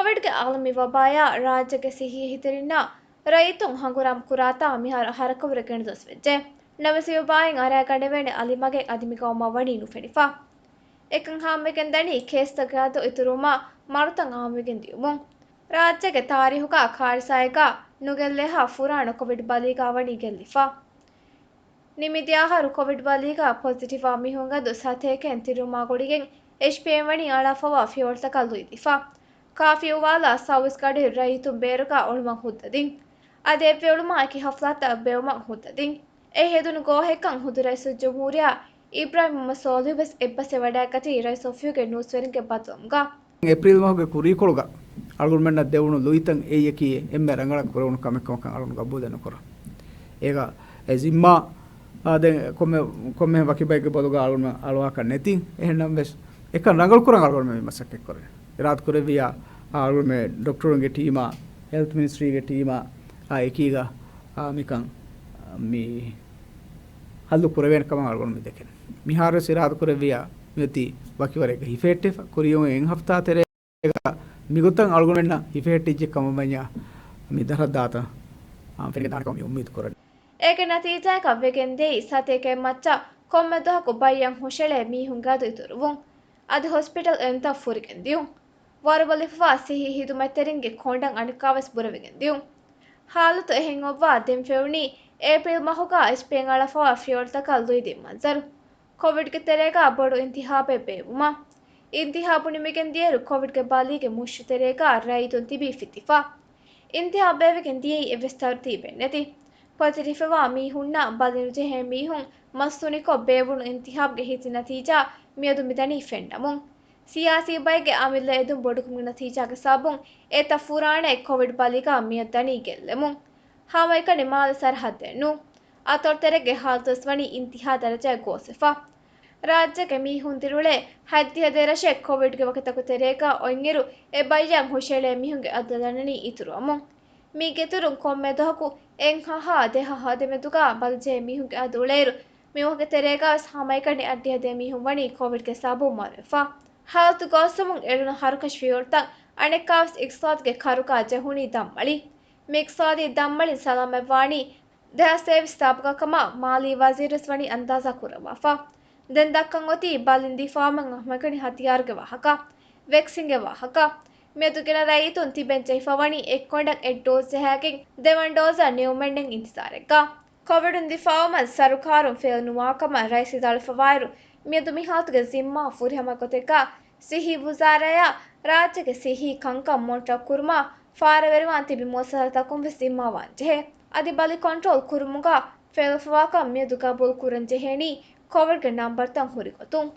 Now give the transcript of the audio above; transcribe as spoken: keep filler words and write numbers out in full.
ކޮވިޑްގެ އާލަމީ ވަބާޔާ ރާއްޖޭގެ ސިއްހީ އެހީތެރިންނާ ރައްޔިތުން ހަނގުރާމަ ކުރާތާ މިހާރު ހަރަކަށްވުރެ ގެނެދުވަސް ވެއްޖެ. ނަމަވެސް މި ވަބާއިން އަރައިގަނެވޭނެ އަލި މަގެއް އަދި މި ގައުމަށް ވަނީ ނުފެނިފަ. އެކަން ހާމަވެގެން ދަނީ ކޭސްތަކުގެ އަދަދު އިތުރުވުމާ މަރުތައް އާއްމުވެގެން ދިޔުމުން. ރާއްޖޭގެ ތާރީހުގަ ކާރިސާއެއްގަ ނުގެއްލޭހާ ފުރާނަ ކޮވިޑް ބަލީގާ ވަނީ ގެއްލިފަ. ނިމިދިޔަ އަހަރު ކޮވިޑް ބަލީގާ ޕޮޒިޓިވްވާ މީހުންގެ އަދަދު ސަތޭކައިން ތިރިވުމާ ގުޅިގެން އެއްޗްޕީއެމް ވަނީ އަޅާފައިވާ ފިޔަވަޅުތަކަށް ލުއިދީފަ. ކާފި އުވާލާ ސައުވީސް ގަޑި ރައްޔިތުން ބޭރުގަ އޮޅުމަށް ހުއްދަދިން. އަދި އެއްވެ އޮޅުމާ އެކި ހަފްތާތައް ބޭއްވުމަށް ހުއްދަދިން. އެ ހެދުނު ގޯހެއްކަން ހުދު ރައީސުލްޖުމްހޫރިއްޔާ އިބްރާހިމް މުޙައްމަދު ސޯލިހު ވެސް އެއްބަސްވެވަޑައިގަތީ ރައީސް އޮފީހުގެ ނޫސްވެރިންގެ ބައްދަލުވުމުގަ. އޭޕްރީލް މަހުގެ ކުރީކޮޅުގަ އަޅުގަނޑުމެންނަށް ދެވުނު ލުއިތައް އެއީ އެކީ އެންމެ ރަނގަޅަށް ކުރެވުނު ކަމެއް ކަމަކަށް އަޅުގަނޑު ގަބޫލެއް ނުކުރަން. އޭގަ އެ ޒިންމާ، އާ، ދެން ކޮންމެ، ކޮންމެ ވަކި ބައެއްގެ ބޮލުގަ އަޅުގަނޑު އަޅުވާކަށް ނެތި. އެހެންނަމަވެސް އެކަން ރަނގަޅު ކުރަން އަޅުގަނޑުމެން މަސައްކަތް ކުރޭ. އިރާދަ ކުރެއްވިއްޔާ، އާ، އަޅުގަނޑުމެން ޑޮކްޓަރުންގެ ޓީމާ، ހެލްތް މިނިސްޓްރީގެ ޓީމާ، އާ، އެކީގަ، އާ، މިކަން، އާ، މި ހައްލު ކުރެވޭނެ ކަމަށް އަޅުގަނޑު މި ދެކެން. މިހާރުވެސް އިރާދަ ކުރެއްވިއްޔާ މިއޮތީ ވަކިވަރެއްގަ ހިފެހެއްޓިފަ. ކުރިޔަށް އެއް ހަފްތާ ތެރޭގަ މިގޮތަށް އަޅުގަނޑުމެންނަށް ހިފެހެއްޓިއްޖެ ކަމަށް ވަންޏާ މި ދަށަށް ދާތަން، އާ، ފެނިގެން ދާނެ ކަމަށް މި އުއްމީދު ކުރަނީ. އޭގެ ނަތީޖާއަކަށް ވެގެން ދިޔައީ ސަތޭކައެއް މައްޗަށް ކޮންމެ ދުވަހަކު ބައްޔަށް ހުށައެޅޭ މީހުންގެ އަދަދު އިތުރުވުން. އަދި ހޮސްޕިޓަލް އެންތައް ފުރިގެން ދިޔުން. ވަރުބަލިފަވާ ސިއްހީ ހިދުމަތްތެރިންގެ ކޮނޑަށް އަނެއްކާވެސް ބުރަވެގެން ދިޔުން. ހާލަތު އެހެން އޮއްވާ ދެން ފެނުނީ އޭޕްރީލް މަހުގަ އެއްޗްޕީއެމް އަޅާފައިވާ ފިޔަވަޅުތަކަށް ލުއިދިން މަންޒަރު. ކޮވިޑްގެ ތެރޭގަ ބޮޑު އިންތިހާބެއް ބޭއްވުމަށް. އިންތިހާބު ނިމިގެން ދިޔައިރު ކޮވިޑްގެ ބަލީގެ މުށު ތެރޭގަ ރައްޔިތުން ތިބީ ފިތިފަ. އިންތިހާބު ބޭއްވިގެން ދިޔައީ އެއްވެސް ތަރުތީބެއް ނެތި. ޕޮޒިޓިވްވެފަވާ މީހުންނާ ބަލި ނުޖެހޭ މީހުން މަސްތުނިކޮށް ބޭއްވުނު އިންތިހާބުގެ ހިތި ނަތީޖާ މިއަދު މިދަނީ ފެންނަމުން. ސިޔާސީ ބައެއްގެ އަމިއްލަ އެދުން ބޮޑުކުރުމުގެ ނަތީޖާގެ ސަބަބުން އެތައް ފުރާނައެއް ކޮވިޑް ބަލީގަ މިއަދު ދަނީ ގެއްލެމުން. ހަމައެކަނި މާލެ ސަރަހައްދެއް ނޫން. އަތޮޅުތެރޭގެ ހާލަތުވެސް ވަނީ އިންތިހާ ދަރަޖައަށް ގޯސްވެފަ. ރާއްޖޭގެ މީހުން ދިރިއުޅޭ ހަތްދިހަ ދޭއް ރަށެއް ކޮވިޑްގެ ވަކިތަކު ތެރޭގަ އޮތްއިރު އެ ބައްޔަށް ހުށައެޅޭ މީހުންގެ އަދަދު ދަންނަނީ އިތުރުވަމުން. މީގެއިތުރުން ކޮންމެ ދުވަހަކު އެއްހަ ހާ ދެހަ ހާދަ މެދުގަ ބަލިޖެހޭ މީހުންގެ އަދަދު އުޅޭއިރު، މިވަހުގެ ތެރޭގަވެސް ހަމައެކަނި އަށްޑިހަ ދޭއް މީހުން ވަނީ ކޮވިޑްގެ ސަބަބުން މަރުވެފަ. ހާލަތު ގޯސްވަމުން އެޅުނު ހަރުކަށި ފިޔަވަޅުތައް އަނެއްކާވެސް އިގްތިސާދުގެ ކަރުގަ ޖެހުނީ ދަށްމަޅި. މި އިގްތިސާދީ ދަށްމަޅިން ސަލާމަތްވާނީ ދެހާސް ތޭވީސް ސާބުގަ ކަމަށް މާލީ ވަޒީރުވެސް ވަނީ އަންދާޒާ ކުރައްވާފަ. ދެން ދައްކަން އޮތީ ބަލިން ދިފާއުވުމަށް ހަމައެކަނި ހަތިޔާރުގެ ވާހަކަ، ވެކްސިންގެ ވާހަކަ. މިއަދު ގިނަ ރައްޔިތުން ތިބެން ޖެހިފަ ވަނީ އެއްކޮނޑަށް އެއް ޑޯޒް ޖަހާގެން ދެވަނަ ޑޯޒަށް ނިމުމެއްނެތް އިންތިޒާރެއްގަ. ކޮވިޑުން ދިފާއުވުމަށް ސަރުކާރުން ފެއިލް ނުވާކަމަށް ރައީސް ވިދާޅުވެފަވާއިރު، މިއަދު މި ހާލަތުގެ ޒިންމާ ފުރިހަމަ ގޮތެއްގަ ސިއްހީ ވުޒާރާއާ ރާއްޖޭގެ ސިއްހީ ކަންކަން މޮނިޓަރ ކުރުމާ ފާރަވެރިވާން ތިބި މުއައްސަސާތަކުން ވެސް ޒިންމާވާން ޖެހޭ. އަދި ބަލި ކޮންޓްރޯލް ކުރުމުގަ ފެއިލްވެފަވާކަން މިއަދު ގަބޫލު ކުރަން ޖެހޭނީ ކޮވިޑްގެ ނަންބަރުތައް ހުރި ގޮތުން.